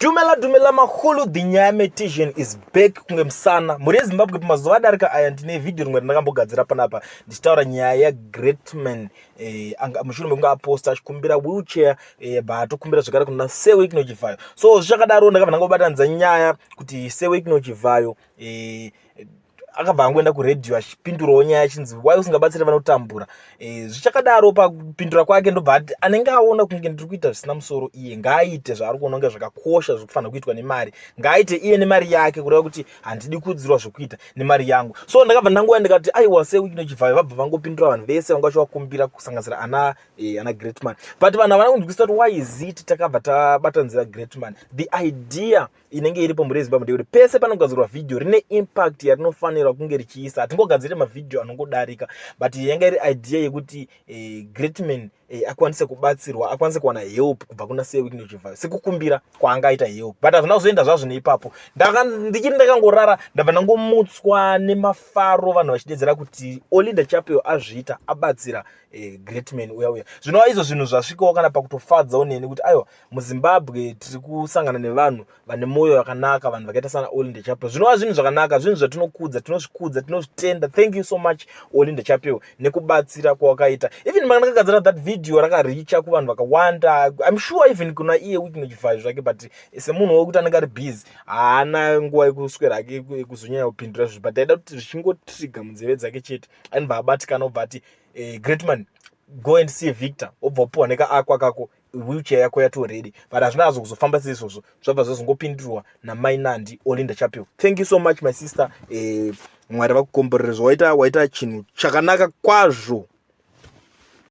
Dumela dumela mahulu, the Nyametician is back kunge musana. Mhuri yeZimbabwe, pamazuva adarika aya ndine vhidhiyo rimwe randakambogadzira panapa ndichitaura nyaya yaGreatman mushure mekunge aposta achikumbira wheelchair, bva atokumbira zvekare kuna Sir Wicknell Chivayo. So zvichakadaro, ndakabva ndangobatanidza nyaya kuti Sir Wicknell Chivayo akabva angoenda kuredhiyo achipindurawo nyaya achinzi, "Wai usingabatsiri vanotambura?" Zvichakadaro, pakupindura kwake ndobva ati anenge aona kunge ndiri kuita zvisina musoro, iye ngaaite zvaari kuona kunge zvakakosha zvekufanira kuitwa nemari, ngaaite iye nemari yake, kureva kuti handidi kuudzirwa zvokuita nemari yangu. So ndakabva ndanguva ndikati, aiwa, Sir Wicknell Chivayo vabva vangopindura vanhu vese vanga vachivakumbira, kusanganisira ana Greatman. But vanhu havana kunzwisisa kuti why is it takabva tabatanzira Greatman. The idea inenge iripo, mhuri yeZimbabwe, ndeyekuti pese panogadzirwa vhidhiyo rine impact yarinofanirwa kunge richiisa. Hatingogadziri mavhidhiyo anongodarika, but yanga iri idea yekuti Greatman akwanise kubatsirwa, akwanise kuwana help kubva kuna Sir Wicknell Chivayo sekukumbira kwaangaita help. But hazvina kuzoenda zvazvo neipapo. Ndichiri ndakangorara, ndabva ndangomutswa nemafaro, vanhu vachidedzera kuti Olinda Chapel azviita, abatsira Greatman uya uya. Zvinova izvo zvinhu zvasvikawo kana pakutofadzawo neni kuti aiwa, muZimbabwe tiri kusangana nevanhu vane mwoyo yakanaka, vanhu vakaita sana Olinda Chapel. Zvinova zvinhu zvakanaka, zvinhu zvatinokudza, tinozvikudza, tinozvitenda. Thank you so much, Olinda Chapel, nekubatsira kwawakaita. Even mandakagadzira that video, rakaricha kuvanhu vakawanda. I'm sure even kuna iye Wicknell Chivayo zvake, but semunhu wekuti anenge ari busy, haana nguva yekuswera ake kuzonyanya kupindura zvinhu, but aida kuti zvichingotriga munzeve dzake chete, anobva abatikana, obva ati, "Greatman, go and see Victor," obva upiwa nekaakwa kako, wheelchair yako yato ready. But hazvina hazvo kuzofamba seizvozvo, zvabva zvazongopindurwa namainandi Olinda Chapel. Thank you so much, my sister. Mwari vakukomborere zvawaita, waita chinhu chakanaka kwazvo.